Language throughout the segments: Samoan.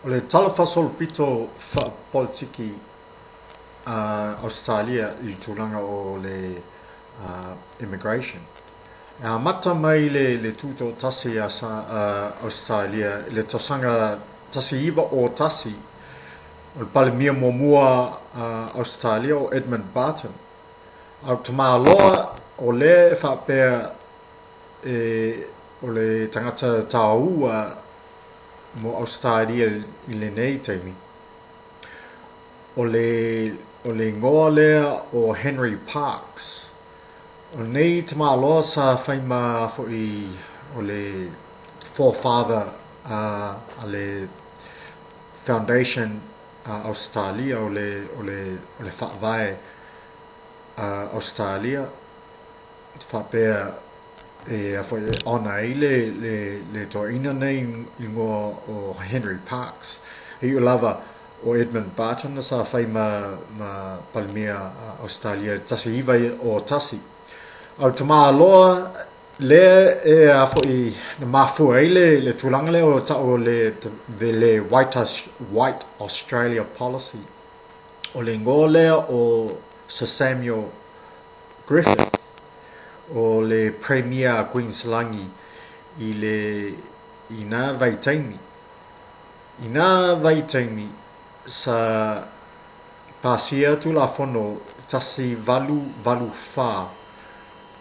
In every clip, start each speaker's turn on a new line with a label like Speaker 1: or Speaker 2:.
Speaker 1: O le tala faasolopito faapolitiki a Ausetalia i le tulaga o le immigration. E amata mai le tutoatasi a Ausetalia i le tausaga 1901, o le Palemia muamua a Ausetalia o Edmund Barton. A o tamaloa o lea e faapea o le tagata taua mo Ausetalia i lenei taimi, o le igoa lea o Henry Parkes. O lenei tamaloa sa fai ma foi o le forefather a le foundation a Ausetalia, o le faavae a Ausetalia, faapea e ona ai le toeaina nei igoa o Henry Parkes. E iu lava o Edmund Barton sa fai ma Palemia a Ausetalia 1901. A o le tamaloa lea e foi na mafua ai le tulaga lea o ta'u o le White Australia Policy. O le igoa lea o Sir Samuel Griffith, o le Premier a Kuiniselani i nā vaitaimi. I nā vaitaimi sa pasia Tulafono 1884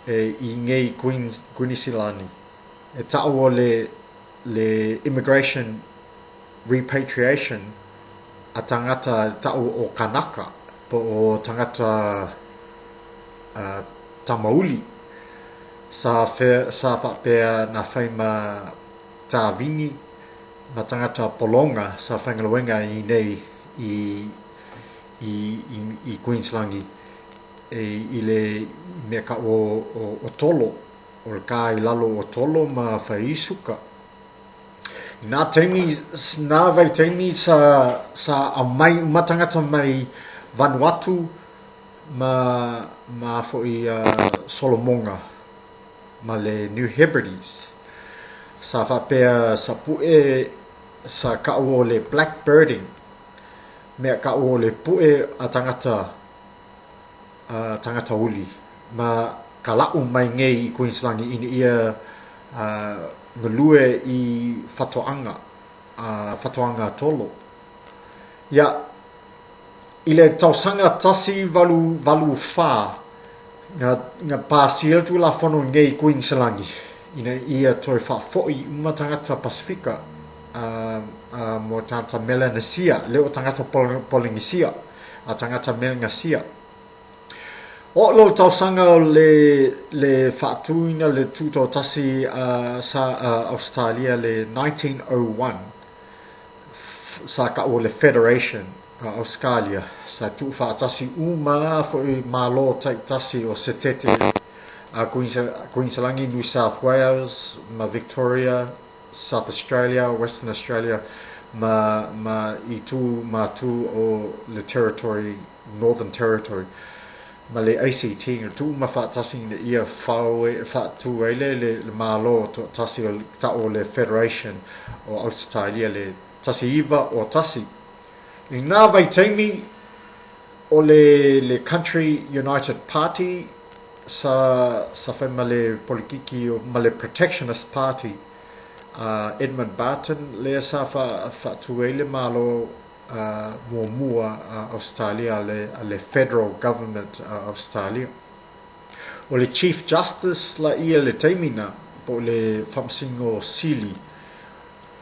Speaker 1: i nei Kuiniselani e ta'u o le immigration repatriation a tagata ta'u o Kanaka po o tagata tamauli sa faapea na fai ma tāvini ma tagata polonga sa faigaluega i nei i Kuiniselani i le mea ka'u o tolo, o le ka i lalo o tolo ma fai suka. I nā taimi, nā vaitaimi sa aumai uma tagata mai Vanuatu ma foi Solomoga ma le New Hebrides. Sa faapea sa pu'e sa ka'u o le blackbirding, mea ka'u o le pu'e a tagata tagata uli ma kala'u mai nei i Kuiniselani ina ia galue i fatoaga, fatoaga tolo. Ia, i le tausaga 1884 na pasia le Tulafono nei i Kuiniselani ina ia toe faafo'i uma tagata Pasifika mo tagata Melanesia, le o tagata Polenisia, a tagata Melanesia. O lo tausaga o le faatuina le tutoatasi sa Ausetalia le 1901, sa ka'u o le Federation a Australia, sa tuufaatasi uma foi malo taitasi o Setete a Kuiniselani, New South Wales ma Victoria, South Australia, Western Australia ma i tu ma tu o le Territory, Northern Territory ma le ACT, na tuu uma faatasi ina ia faatu ai le malo toatasi o ta'u o le Federation o Ausetalia le 1901. I nā vaitaimi o le Country United Party sa fai ma le politiki ma le Protectionist Party Edmund Barton lea sa faatu ai le malo muamua a Ausetalia a le Federal Government a Australia. O le Chief Justice la ia le taimi na po o le Faamasino Sili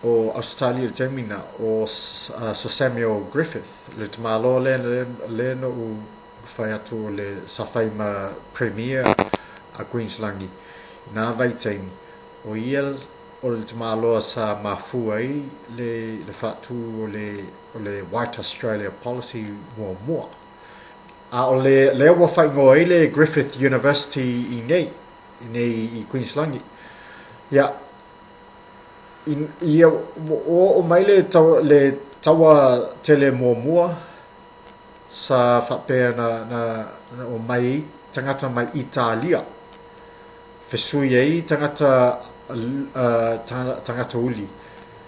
Speaker 1: o Ausetalia le taimi na o Sir Samuel Griffith, le tamaloa lea na ou fai atu o le sa fai ma Premier a Kuiniselani i nā vaitaimi. O ia o le tamaloa sa mafua ai le faatu o le White Australia Policy muamua. A o lea ua faaigoa ai le Griffith University i nei i Kuiniselani. Ia, ia ua oo mai le taua tele muamua sa faapea na o mai tagata mai Italia fesui ai tagata tagata uli.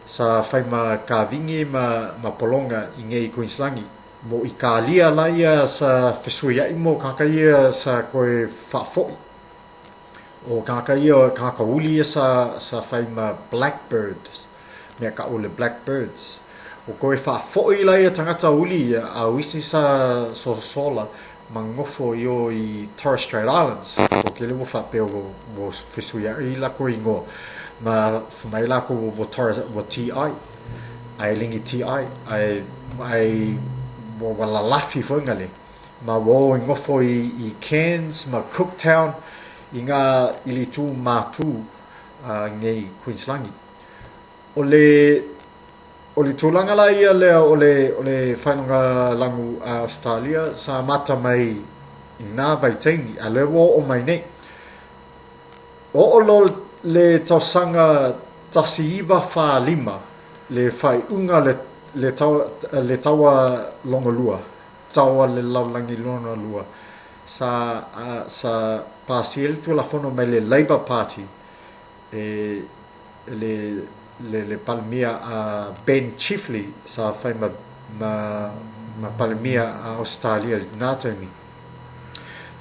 Speaker 1: sa fai ma kavigi ma pologa i nei i Kuiniselagi mo Ikalia laia sa fesuiaʻi mo kānaka ia sa toe faafoʻi. O kānaka ia, kānaka uli ia sa fai ma blackbirds, mea taʻu o le blackbirds. Ua toe faafoʻi laia tagata uli ia, a o isi sa sosola ma nonofo i o i Torres Strait Islands. Toatele ua faapea ua fesuiaʻi lakou igoa, ma fai mai lakou ua Torres, ua TI, ae le TI, ae ua lalafi foi na le, ma ua o i nofo i Cairns ma Cooktown i ngā i le itu matū nei Kuiniselagi. O le tulaga la ia lea o le failogalagu a Ausetalia sa amata mai i na vaitaimi, a lea ua oo mai nei. Oo loa le tausaga 1945, le faaiuga le taua lona lua, taua le lalolagi lona lua, sa pasia le tulafono mai le Labour Party e le Palemia a Ben Chifley sa fai ma Palemia a Ausetalia i lena taimi.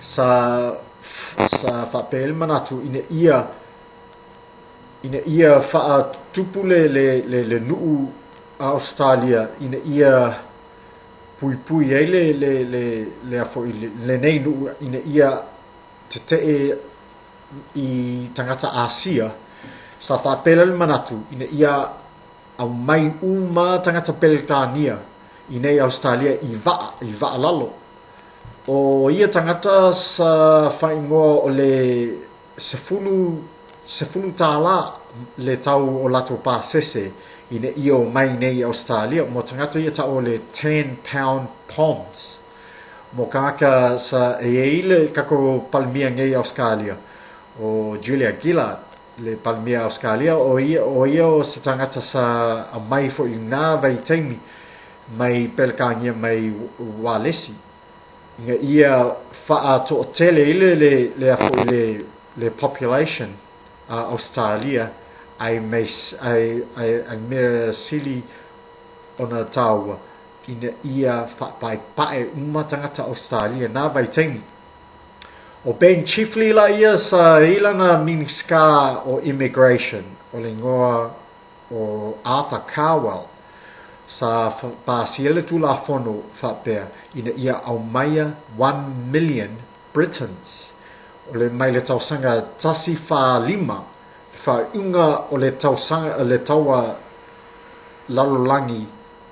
Speaker 1: Sa faapea le manatu ina ia faatupu le nuu a Ausetalia ina ia puipui ai le afoi lenei nuu ina ia tetee i tagata Asia. Sa faapea le manatu ina ia aumai uma tagata Peretania i nei Ausetalia i vaa, i vaa lalo. O ia tagata sa faaigoa o le $10 le tau o latou pasese ina ia omai nei i Ausetalia mo tagata ia taʻu o le 10 pound poms. Mo kānaka sa e i ai le tatou Palemia nei Ausetalia o Julia Gillard le Palemia Ausetalia, o ia o se tagata sa aumai foi i lena vaitaimi mai Pelekania mai Ualesi ina ia faatoatele ai le afoi le population a Ausetalia ai mai ai mea sili ona taua ina ia faapaepae uma tagata Ausetalia na vaitaimi. O Ben Chifley la ia sa i lana Minisita o Immigration o le igoa o Arthur Calwell sa pasia le tulafono faapea ina ia aumaia 1 million Britons o le mai le tausaga 145 le faaiuga o le tausaga le taua lalolagi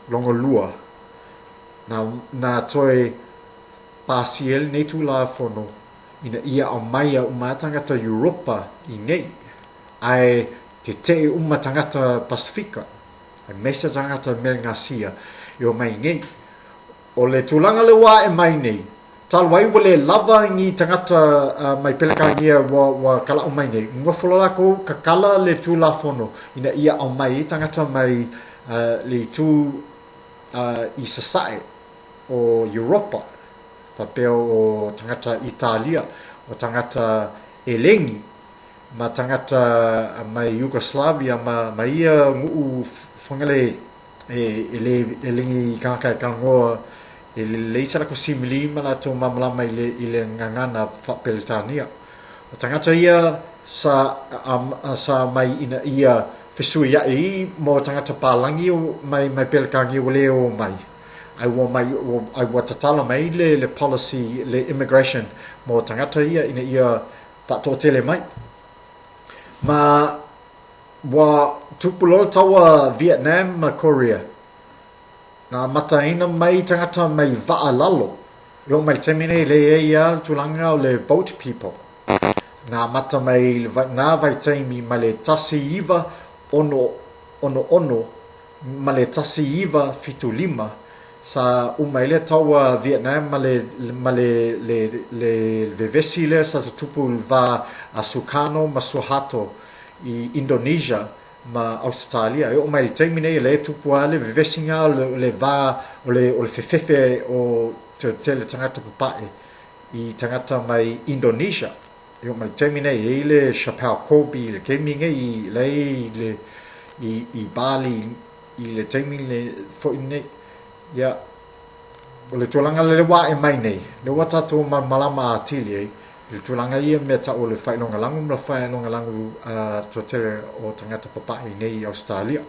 Speaker 1: lona lua na toe pasia lenei tulafono ina ia aumaia uma tagata Europa i nei ae tetee uma tagata Pasifika aemaise tagata Melanesia e omai nei. O le tulaga le ua ae mai nei, talu ai ua le lava ni tagata mai Pelekania ua kala'u mai nei, nofo loa lakou kakala le tulafono ina ia aumai ai tagata mai le itu i sasae o Europa, faapea o tagata Italia, o tagata Eleni ma tagata mai Yugoslavia ma ia nuu fagale e le e legi kānaka e talanoa e lelei sa latou simili ma latou malamalama i le gagana faapeletania. O tagata ia sa mai ina ia fesuiaʻi mo tagata palagi mai Pelekania ua le o mai ai ua mai ai ua tatala mai le policy le immigration mo tagata ia ina ia faatoatele mai. Ma ua tupu loa taua Vietnam ma Korea na amataina mai tagata mai vaa lalo. E oo mai le taimi nei le i ai a le tulaga o le boat people. Na amata mai na vaitaimi mai le 1966 ma le 1975 sa uma ai le taua Vietnam ma le vevesi lea sa tutupu i le va a Sukarno ma Suharto i Indonesia ma Ausetalia. E oo mai le taimi nei lea e tupu a le vevesiga o le va o le fefefe o tele tagata papaʻe i tagata mai Indonesia. E oo mai le taimi nei e i le Schapelle Corby i le taimi nei lea i le i Bali i le taimi foi lenei. Ia, o le tulaga lea ua ae mai nei, lea ua tatou malamalama atili ai i le tulaga ia mea tau o le faailogalanu ma le faailogalanu toatele o tagata papae i nei i Ausetalia.